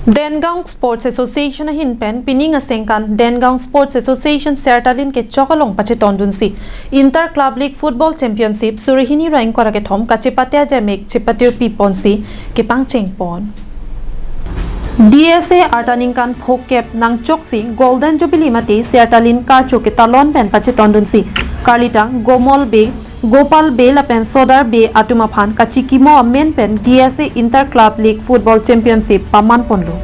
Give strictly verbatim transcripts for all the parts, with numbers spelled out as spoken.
Dengaon Sports Association ahin pen pining asengkan Dengaon Sports Association Sertalin kechok along pachetondunsi Inter Club League Football Championship suri hini ra ingkoi ra kethom kachepate ajaimek chepatirpi ponsi kepangcheng pon. D S A arta ningkan phokep nangchoksi Golden Jubilee mate Sertalin karcho ketalon pen pachetondunsi karlitang Gomol Bey, Gopal Bey lapen Sodar Bey atum aphan kachikimo amen pen D S A Inter Club League Football Championship paman ponlo.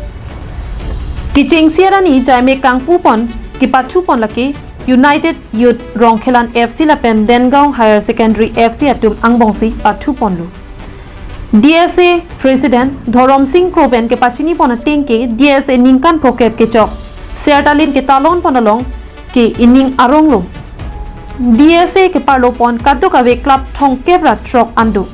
Kechengsi arni jaimek kangpu pon kepathu pon lake United Youth Rongkhelan F C lapen Dengaon Higher Secondary F C atum angbongsi pathu ponlo. D S A President Dhorom Sing Kro pen kepachini pon ateng ke D S A ningkan phokep kechok Sertalin ketalon pon along ke ining aronglo. D S A keparlo pon kadokave club thomkep ra throk an do.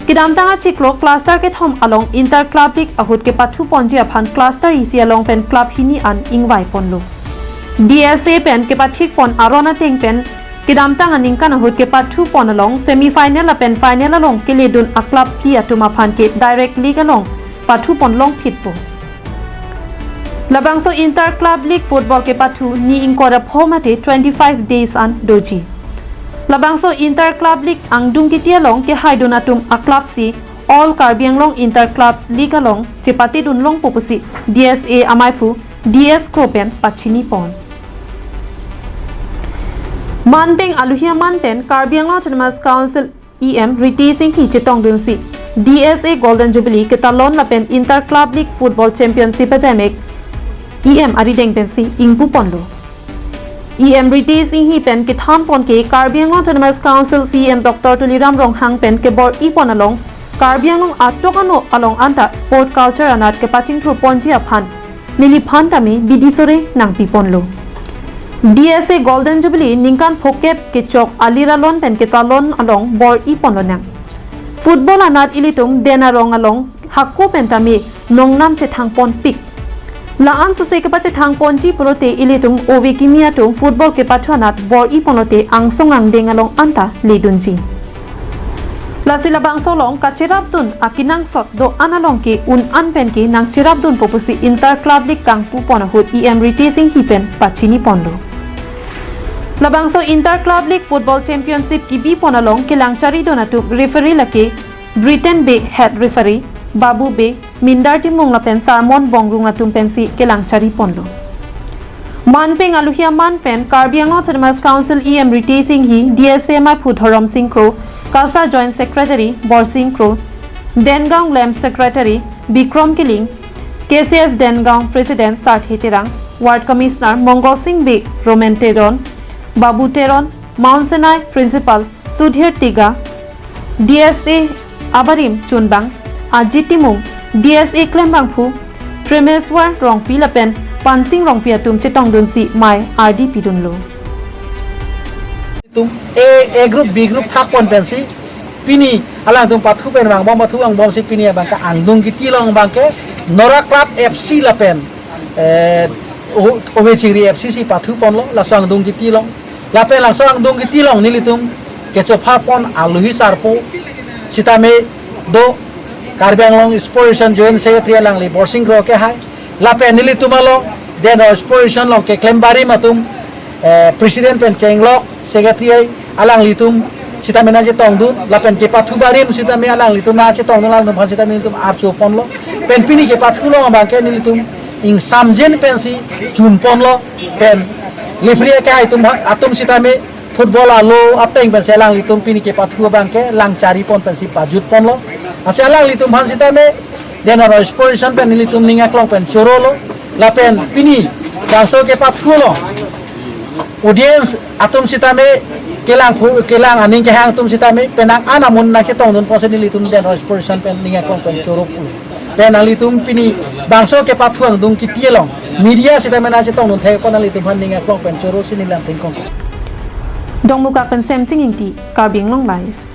Kedamtang achiklo cluster kethom along Inter Club League ahut kepathu ponji aphan cluster isi along pen club hini an ingvai ponlo. D S A pen kepathik pon aron ateng pen kedamtang aningkan ahut kepathu pon along semi final lapen final along keledun a club phli atum aphan ke direct league along pathu pon longphitpo. Labangso Inter Club League Football kepathu ni ingkoi ra pho mate twenty-five days an doji. Labangso Inter Club League angdung kiti along kehaidun atum a club si All Karbi Anglong Inter Club League along chepatedun longpo pusi D S A amaiphu D S Kro pen pachini pon. Manpeng aluhi aman pen Karbi Anglong Autonomous Council E M Ritesh Enghi chetongdunsi D S A Golden Jubilee ketalon lapen Inter Club League Football Championship ajaimek E M arideng pensi ingpu ponlo. E M Ritesh Enghi pen kethan pon ke Karbi Anglong Autonomous Council C E M Doctor Tuliram Ronghang pen kebor-i pon along Karbi Anglong atok ano along anta sport culture anat kepachingthur ponji aphan neliphan tame bidi sore nangpi ponlo. D S A Golden Jubilee ningkan phokep kechok alir alon pen ketalon along bor-i ponlonang. Football anat ilitum den arong along hako pen tame nongnam chethang ponpik. La-an sose kepachethang ponji pulote ilitum ove kimi atum football kepathu anat bor-i ponlote angsong angdeng along anta ledunji. Lasi labangso along kacherapdun akenangsot do-an along ke un-an pen ke nangcherapdunpo pusi Inter Club League kangpu pon ahut E M Ritesh Enghi pen pachini ponlo. Labangso Inter Club League Football Championship kebi pon along kelang charidun atum referee lake Britain Bey head referee, Babu Bey, Mindar Timung lapen Sarmon Bongrung atum pensi kelang chari ponlo. Manpeng aluhi aman pen Karbi Anglong Autonomous Council E M Ritesh Enghi, D S A amaiphu Dhorom Sing Kro, KASA Joint Secretary Borsing Kro, Dengaon Lamp Secretary Bikrom Killing, K C S Dengaon President Sarthe Terang, Ward Commissioner Mongol Sing Bey, Roman Teron, Babu Teron, Mount Sinai Principal Sudhir Tiga, D S A abarim chunbang Ajit Timung, D S A klembangphu Premeswar Rongpi lapen Pansing Rongpi atum chetongdunsi mei ardi pidunlo. Tum A, A group, B group thak pon pensi pini alangtum pathu pen vangbom, pathu vangbomsi pini abangke angdung kiti along abangke Nora Club F C lapen, eh, O-, Ove Chingri F C si pathu ponlo, laso angdung kiti along. Lapen laso angdung kiti along nelitum kechopha pon aluhi sarpo sitame do Karbi Anglong Sports Association Joint Secretary alangli Borsing Kro kehai. Lapen nelitum along, den Sports Association along keklem barim atum, eh, President pen chenglok, Secretary alanglitum sitame nangchetongdun, lapen kepathu barim sitame alanglitum nangchetongdun, alanglitum aphan sitame nelitum archo ponlo. Pen pini kepathu along abangke nelitum ingsamjin pensi chun ponlo, pen referee kehai atum, atum sitame football alo ateng pensi alanglitum pini kepathu abangke lang chari pon pensi pajut ponlo. Lasi alanglitum aphan sitame den Sports Association pen nelitum ning aklong pen chorolo. Lapen pini bangso kepathu along audience atum sitame kelang phu-, kelang aning kehang atum sitame penang an amun nangchetongdun ponsi nelitum den Sports Association pen ning aklong pen choro pulo. Pen nanglitum pini bangso kepathu angdung kiti along media sitame nangchetongdun thek pon nanglitum aphan ning aklong pen choro si neli lam thengkong. Dongmukak pen Semsing Ingti, Karbi Anglong Live.